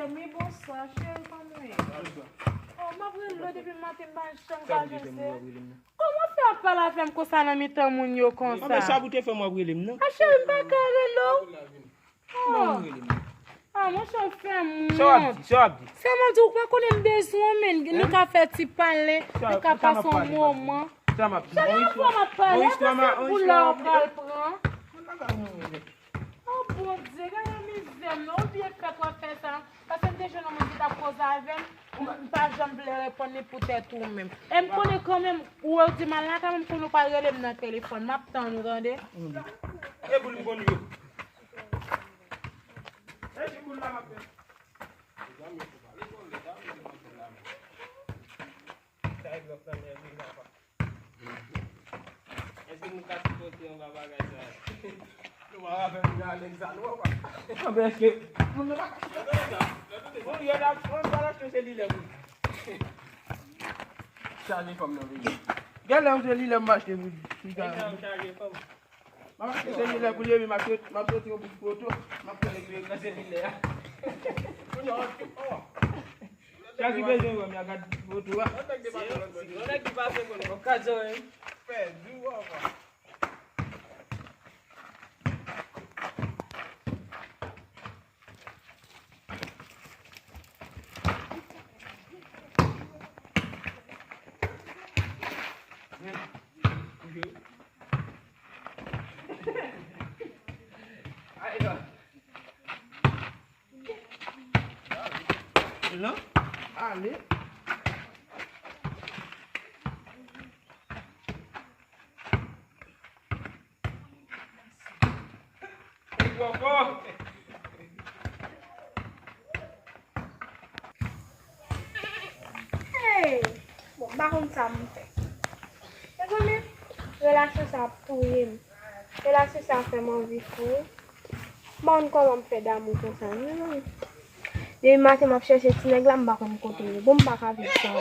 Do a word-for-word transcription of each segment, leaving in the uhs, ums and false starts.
Wi, bonswa, cheri, kòman w ye? Oh, m ap rele w depi maten, m pa janm ka jwenn se. Kòman w fè ap pale avè m konsa nan mitan moun yo konsa? Anben, sa pou te fè m w ap rele m, non? A, cheri, m pa ka rele w. Oh. Ah, monchè, w fè m wont. Sa w ap di? Sa w ap di? Sèlman di, ou pa konnen m bezwen w, men. Nou ka fè ti pale, nou ka pase yon moman. Sa m ap di? Chak fwa m ap pale, se pou lè w pral pran. Oh, Bondye, gade mizè m nan. Ou byen fèt w ap fè sa. Paske m te jwenn yon moun ki t ap koze avè m, m pa janm vle reponn li poutèt ou menm. E m konnen kanmenm, ou wè w di m al lakay mwen, m konnen w pral rele m nan telefòn. M ap tann ou, tande? E boul m konn yo. E ti boul la m ap fè. Èske nou ka sipòte anba bagay sa? Nou pa ka fè moun nan nèg sa, nou pa. Anben, èske moun nan pa ka sipòte nèg sa? Moun yo la, moun pa achte selilè pou li. Chaje fanm nan vini. Gen lè yon selilè m achte pou li. Li ka. Li ka chaje fanm. M ap achte selilè pou li, epi m ap sot-, m ap soti yon bout foto, m ap fè regle nan selilè a. Kounye a, oh. Sa ki bezwen wè m, y a gad foto a. Se, se yon nèg ki pase konnen. Okazyon, wi. Pèdi w ankò. Hello? Ale. Hey! Bon, m pa konn sa m fè. Mezanmi, relasyon sa ap touye m. Relasyon sa fè m anvi fou. M pa konn kòman m fè damou konsa, non, non. Depi maten m ap chèche ti nèg la, m pa konn kote l ye. Bon, m pa ka viv san li.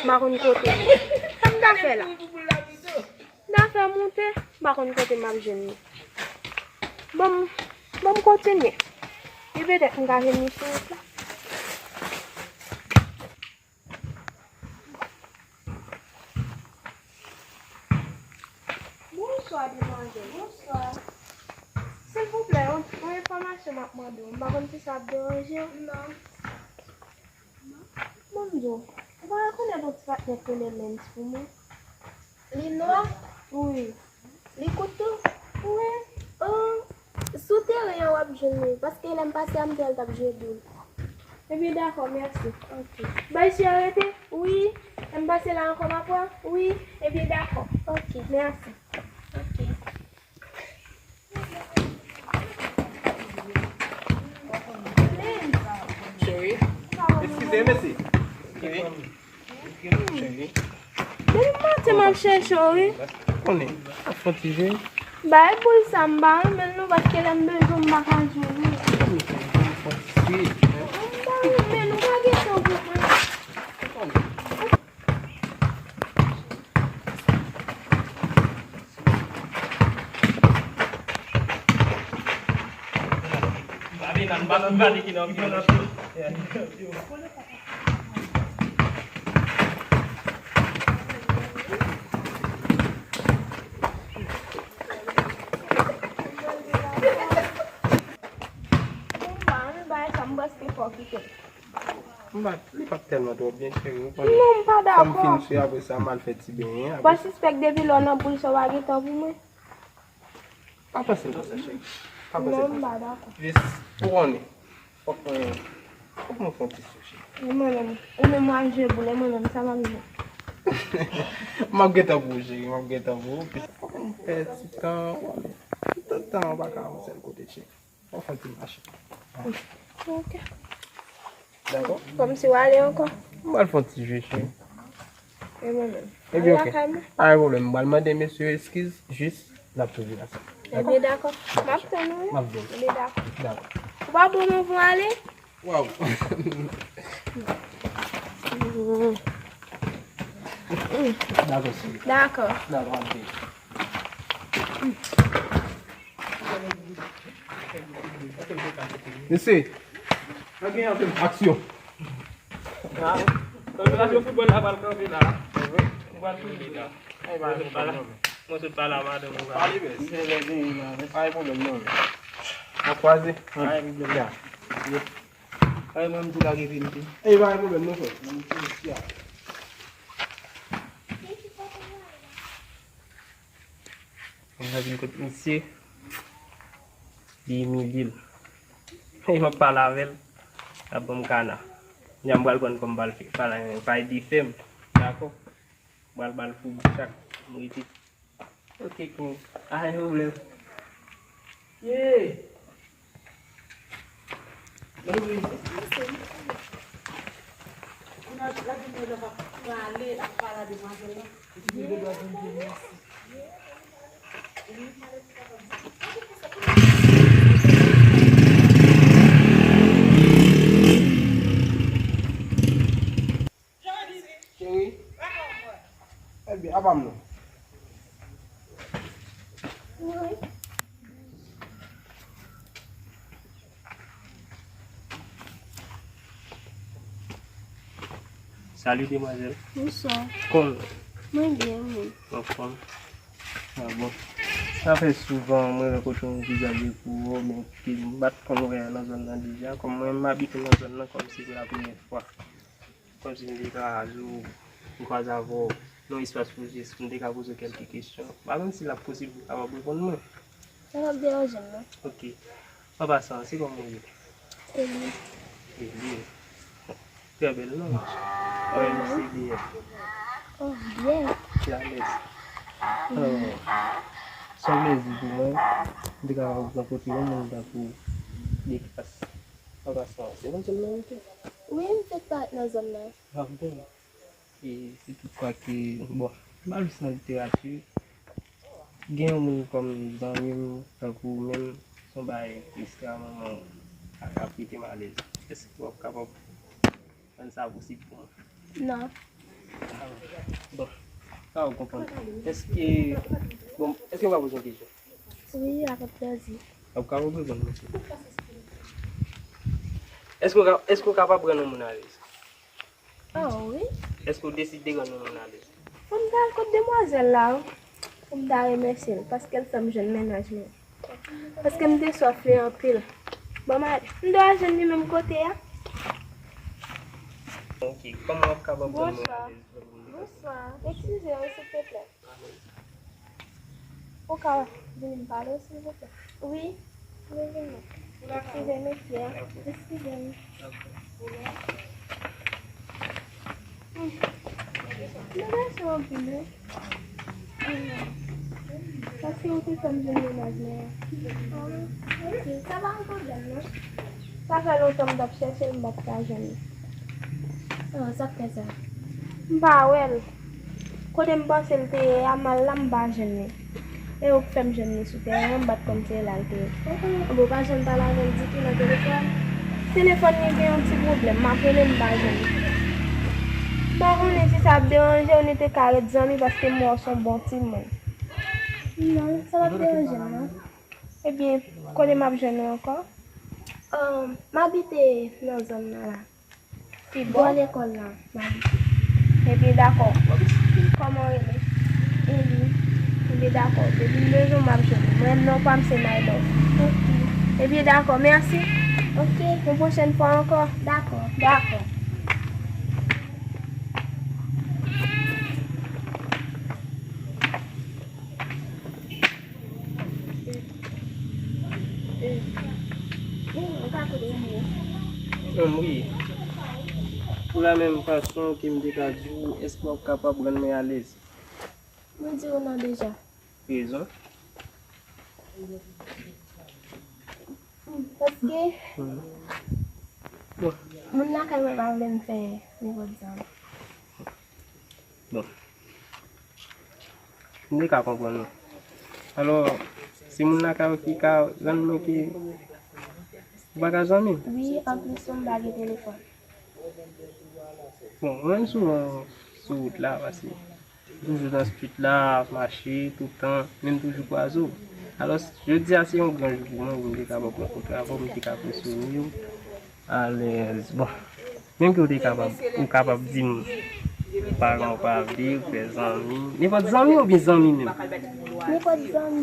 M pa konn kote l ye. Sa m ta fè la? M ta fè moute, m pa konn kote m ap jwenn li. Bon, m, bon, m kontinye. E petèt m ka jwenn li sou wout la. Bonswa, demwazèl, bonswa. Silvouplè, yon, yon enfòmasyon m ap mande w. M pa konn si sa ap deranje w. Non. Bon, m di w, ou pa rekonèt yon ti patnè k rele Lens pou mwen? Li nwa? Wi. Li kout tou? Wi. Oh, sou teren an w ap jwenn li, paske lè m pase a, m te wè l t ap jwe boul. Ebyen, dakò, mèsi. Ok. Bay si arete? Wi. Lè m pase la ankò, m ap wè? Wi. Ebyen, dakò. Ok. Mèsi. Ok. Cheri, eskize, mesi. Cheri. Cheri. Depi maten m ap chèche w, wi. Konnen, ap fè ti jwe. Bay boul sa, m pa renmen l non, paske lè m bezwen w, m pa ka jwenn ou. Fè ti jwe. M pa renmen l, ou pa gen tan pou mwen. Bon, ba, ann bay sa, m panse fò kite. M pa, li pa t tèlman twò byen, cheri, ou konnen. Non, m pa dakò. Sa m fin sou, apre sa, m al fè ti benyen, apre. Ou pa sispèk depi lè w nan boul sa, w pa gen tan pou mwen? Pa panse konsa, cheri. Pa panse konsa. Non, m pa dakò. Jis, ou konnen. Fòk mwen, fòk mwen fè yon ti sou, cheri. E mwen menm, ou menm w al jwe boul, e mwen menm, sa m ap jwe? M ap gentan pou ou, cheri, m ap gentan pou ou. Fòk mwen fè ti tan, ou konnen. Tout tan, ou pa ka yon sèl kote, cheri. Fò w fè ti mache. Ok. Dakò? Kòmsi w ale ankò? M pral fè yon ti jwe, cheri. E mwen menm. Ebyen, ok. Pa gen pwoblèm. M pral mande mesye eskiz, jis, n ap tou vin ansanm. Ebyen, dakò. M ap tann ou, wi. M ap vin. Ebyen, dakò. Dakò. Ou pa bon, mwen pou ale? Waw. Dakò, cheri. Dakò. Dakò, m ap vin. Mesye, Gen anpil aksyon. Konbinasyon foutbòl la pral kanpe la. Ou pral fini la. Mwen sot pale a madanm ou pale. Pa gen pwoblèm non. N ap kwaze. Pa gen pwoblèm. Ay, mwen, m tou lage pye m tou. Ey, pa gen pwoblèm non, frè. Mwen vin kot misye, li imilye l. Ey, m ap pale avè l, l ap ban m kana. Nya m pral pran kòm pral fè, pral, pral ede fè m. Dakò? M pral ba l pou chak. M rete. Ok, king. Ah, yon vle. Yeah. Mwen vle. Kounye a, la di mwen, l ap prale, l ap pale a demwazèl la. Epi li gen dwa di m byen mèsi. Cheri. Ebyen, apa m non? Salut, demoiselle. Bonsoir. Kòman? Mwen byen, wi. Anfòm. Ah bon. Sa fè souvan mwen rankontre yon vizaj epi w, men ke m pa t konn wè nan zòn nan deja. Kòm mwen, m abite nan zòn nan, kòm se pou la premyè fwa. Kòmsi m te ka jwenn, m kwaze avè w nan espas pou jès, m te ka poze w kèlke kesyon. M pa konn si l ap posib ou kapab reponn mwen. Sa p ap deranje m, non. Ok. An pasan, se kòman w ye? Eli. Eli. Trè bèl non, monchè. Mwen menm se Eliel. Oh, byen. Ki alèz. Alò, se yon plezi pou mwen. M te ka rankontre yon moun tankou Dekas. An pasan, se nan zòn nan ou te? Wi, m fèk parèt nan zòn nan. Ah bon. E si tout fwa ke, bon, m pa jis nan literati. Gen yon moun kòm zanmi m, tankou ou menm, se yon bagay ekstrèmman k ap mete m alèz. Èske w ap kapab rann sa posib pou mwen? Non. Ah, bon, sa w konprann. Èske, bon, èske m ka poze yon kesyon? Wi, avèk plèzi. W ap kapab reponn mwen, silvouplè? Èske w ka, èske w kapab rann yon moun alèz? Oh, wi. Èske w deside rann yon moun alèz? Fò m ta al kot demwazèl la, wi. Pou m ta remèsye l, paske l fè m jwenn mennaj mwen. Paske m te swaf li anpil. Bon, m ale. M dwe al jwenn li menm kote a? Ok, kòman w ap kapab rann mwen alèz? Bonsoir. Eskize m, silvouplè. Ou ka vini m pale w, silvouplè? Wi, m vini. Eskize, mesye. Eskize m. Hmm. M remèsye w anpil, wi. Hmm. Paske ou te fè m jwenn mennaj mwen an. Ah, ok. Sa pa yon pwoblèm, non. Sa fè lontan m t ap chèche l, m pa t ka jwenn li. Oh, sa k fè sa? M pa wè l. Kote m panse l te ye a, m al la, m pa jwenn li. E ou k fè m jwenn li sou tèren an, m pa t konn se la l te ye. Bon, ou pa janm pale avè l ditou nan telefòn? Telefòn li gen yon ti pwoblèm, m ap rele l, m pa jwenn li. M pa konnen si sa ap deranje w, nou te ka ret zanmi paske m wè w se yon bon timoun. Non, sa p ap deranje m, non. Ebyen, kote m ap jwenn ou ankò? Ahn, m abite nan zòn nan la. Pi bò? Bò lekòl la, m abite. Ebyen, dakò. Kòman w rele? Eli. Ebyen, dakò. Depi m bezwen w, m ap jwenn ou. Mwen menm, non pa m se My Love. Ok. Ebyen, dakò. Mèsi. Ok. Yon pwochèn fwa ankò. Dakò. Dakò. Humm, wi. Pou la menm fason ke m te ka di w, èske w ap kapab rann mwen alèz? Mwen di w non deja. Rezon? Paske moun lakay mwen pa vle m fè nenpòt zanmi. Bon. M te ka konprann ou. Alò, se moun lakay ou ki ka rann mwen ke ou pa ka zanmi m? Wi, anplis ou m pa gen telefòn. Bon, mwen menm souvan sou wout la, paske m toujou nan street la, ap mache toutan, men m toujou kwaze w. Alò, jodi a se yon gran jou pou mwen, pou m te kapab rankontre avè w, m te ka fè souri w. Alèz. Bon, menm ke w te kapab, ou kapab di m paran w pa vle, ou fè zanmi. Nenpòt zanmi oubyen zanmi menm? Nenpòt zanmi.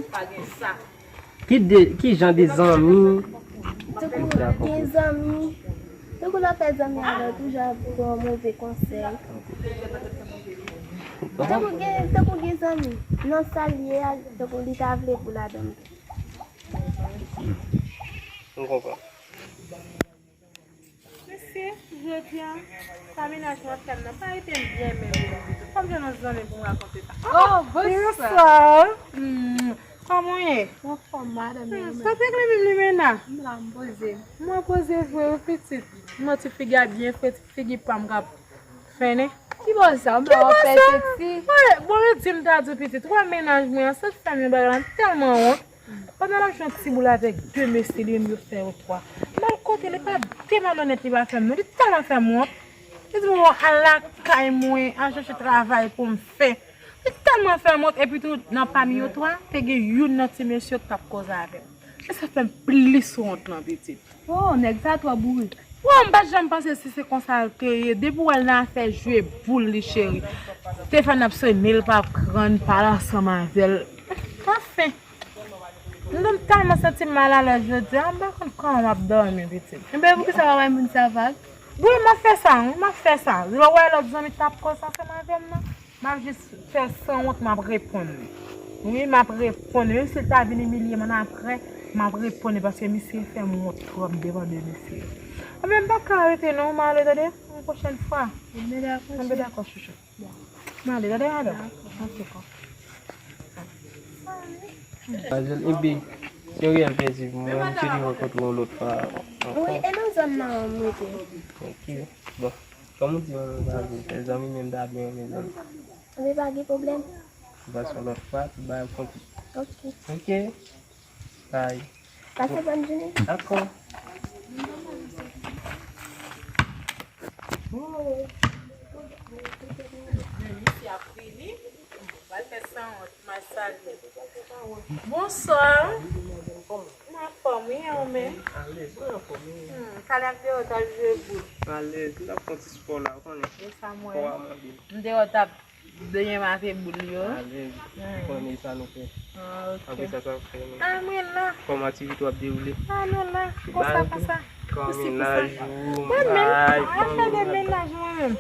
Ki de, ki jan de zanmi? Tankou gen zanmi, tankou lè w fè zanmi avè l, toujou ap ba w move konsèy. Tankou gen, tankou gen zanmi, nan sa l ye a, tankou li ta vle pou l adan m tou. M konprann. Mesye, jodi a, sa mennaj mwen fè m nan pa rete m byen menm, menm ditou. Fò m jwenn yon zanmi pou m rakonte sa. Oh, bonswa. Bonswa. Hmm, kòman w ye? Anfòm, madanm. Hmm, sa te kleme m li menna. M la, m poze. Mwen poze vre, wi, pitit. Mwen ti figi a byen fre, ti figi pa m k ap fennen. Ki bò sa? M la, w ap fè seksi. Wi, bon, yo di m ta di w pitit. Wè mennaj mwen an, sa k fè m yon bagay la, m tèlman wont. Pandan l ap jwe yon ti boul avèk de mesye, li menm yo fè yo twa. M al kote, li pa de malonèt li pa fè m non, li tèlman fè m wont. Li di m, "Bon, al lakay mwen, al chèche travay pou m fè." Li tèlman fè m wont, epi tou, nan pami yo twa, te gen youn nan ti mesye yo k t ap koze avè m. E sa fè m plis wont nan pitit. Oh, nèg sa twò bourik. Bon, m pa t janm panse si se konsa l te ye. Depi w wè l nan afè jwe boul li, cheri. Telefòn nan ap sonnen, l pa ap pran, pale ansanm avè l. Anfen. M tèlman santi m malalèz jodi a, m pa konn kòman m ap dòmi, pitit. Enben, poukisa w pa bay moun sa vag? Wi, m ap fè sa, wi, m ap fè sa. Lè w wè lòt zanmi t ap koze ansanm avè m nan, m ap jis fè sanwont, m ap reponn li. Wi, m ap reponn li. Menm si l ta vin imilye m annapre, m ap reponn li, paske misye fè m wont twòp devan de mesye. Enben, m p ap ka rete non, m ale, tande, yon pwochèn fwa. Enben, dakò, chouchou. M ale, tande, madanm. Ok, kò. Manzèl, enben, se yon reyèl plèzi pou mwen, m swete rankontre w yon lòt fwa ankò. Wi, e nan zòn nan m rete. Ok, bon. Kòm ou di, mwen pa vle fè zanmi, men m ta byen renmen zanmi. Enben, pa gen pwoblèm. N pase yon lòt fwa, tout bagay ap konte. Ok. Ok. Bye. Pase bòn jounen. Dakò. Misye ap vini. Pral fè sanwont, m al salye. Bonswa. Kòman? M anfòm, wi, e ou menm? Alèz, mwen anfòm, wi. Hmm, talè m te wè w t al jwe boul. Alèz, m t ap fè yon ti spò la, ou konnen. E sa m wè. Kò a mande. M te wè w t ap benyen m avèk boul yo. Alèz, hmm, ou konnen sa nou fè. Ah, ok. Apre sa, sa fè nou. Ah, mwen la. Kòman aktivite w ap dewoule? Ah, nou la. Konsa, konsa. Kòman mennaj ou? Mwen menm, mwen fè de mennaj mwen menm.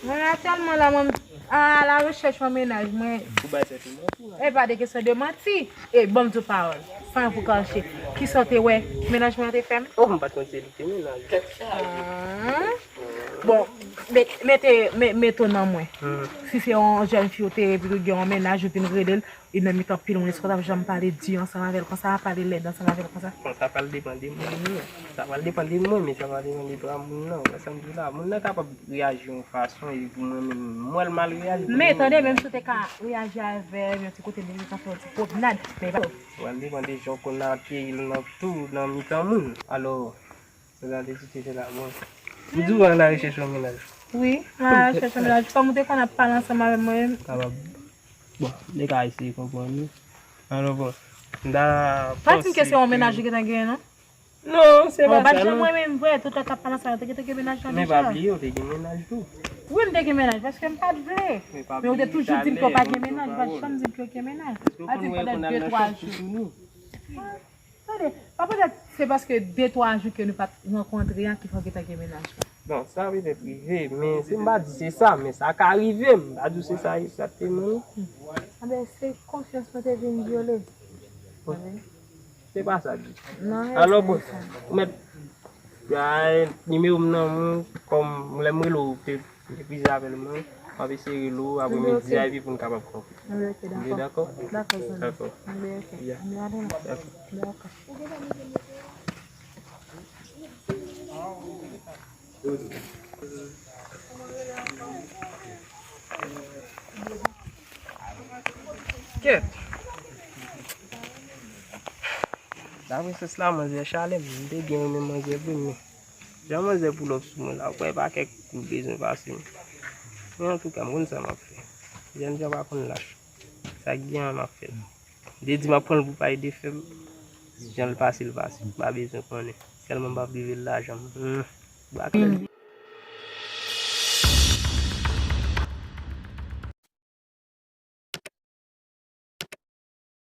Mwen aktyèlman la, mwen a la rechèch yon mennaj mwen. Ou bay tèt ou manti la. E pa de kesyon de manti. E ban m di w pawòl. San pou kache. Kisa w te wè? Mennaj mwen an te fè m? Oh, m pa t konn se li ki te mennaj. Ah. Bon, met, mete, me-, mete w nan mwen. Hmm. Si se yon jèn fi ou te epi ou gen yon mennaj, ou vin rele l, e nan mitan pil moun, èske w t ap janm pale di ansanm avè l konsa, pale lèd ansanm avè l konsa? Bon, sa pral depann de moun nan. Sa pral depann de mwen, men sa pral depann de twa moun nan. Wè sa m di w la, moun nan kapab reyaji yon fason, epi mwen menm, m wè l mal reyaji. Men tande, menm si w te ka reyaji avè l, yon ti kote, li te ka fè yon ti pwomnad, men pa. Pral depann de jan w konn akeyi l nan tou, nan mitan moun. Alò, Gade ti tete la, bon. M di w al nan rechèch yon mennaj. Wi, m al rechèch yon mennaj. Kòm ou te konn ap pale ansanm avè m, mwen menm. Kapab. Bon, m te ka eseye konprann ou. Alò, bon. M ta panse ke se yon mennaj ou gentan genyen, non? Non, se pa sa, non. Ou pa t janm renmen m vre, tout lè w t ap pale ansanm avè m, ou te gentan gen mennaj lan deja. Men pa bliye, ou te gen mennaj tou. Wi, m te gen mennaj, paske m pa t vle. Men ou te toujou di m ke w pa gen mennaj, ou pa t janm di m ke w gen mennaj. Ou pa di m pandan de, twa jou. Tande, pa petèt se paske de, twa jou ke nou pa t rankontre a ki fè w gentan gen mennaj la. Bon, sa petèt rive, men si m pa di se sa, men sa ka rive, m pa di w se sa egzakteman, non. Anben, se konfyans mwen te vin vyole. Bon, se pa sa ditou. Non, alò, bon, ou mèt bay nimewo m nan men w, kòm lè m rele w, ou te Epi apèl mwen, m ap eseye rele w apremidi a epi pou n kapab kanpe. Anben, ok, dakò. Dakò, zanmi. Dakò. Anben, ok. Anben, ale la. Dakò. Dakò. Kèt. Dapre sòs la, manzè chale m. M te byen renmen manzè vre, men jan manzè pull up sou mwen la, ou kwè pa kèk kou l bezwen pase m. Men antouka, m konn sa m ap fè. Jènjan pa konn lach. Sa k gen an, m ap fè l. M te di m ap pran l pou pay de fè m. Jan l pase, l pase. M pa bezwen konnen. Tèlman m pa viv lajan m. Hmm. Bwa klè.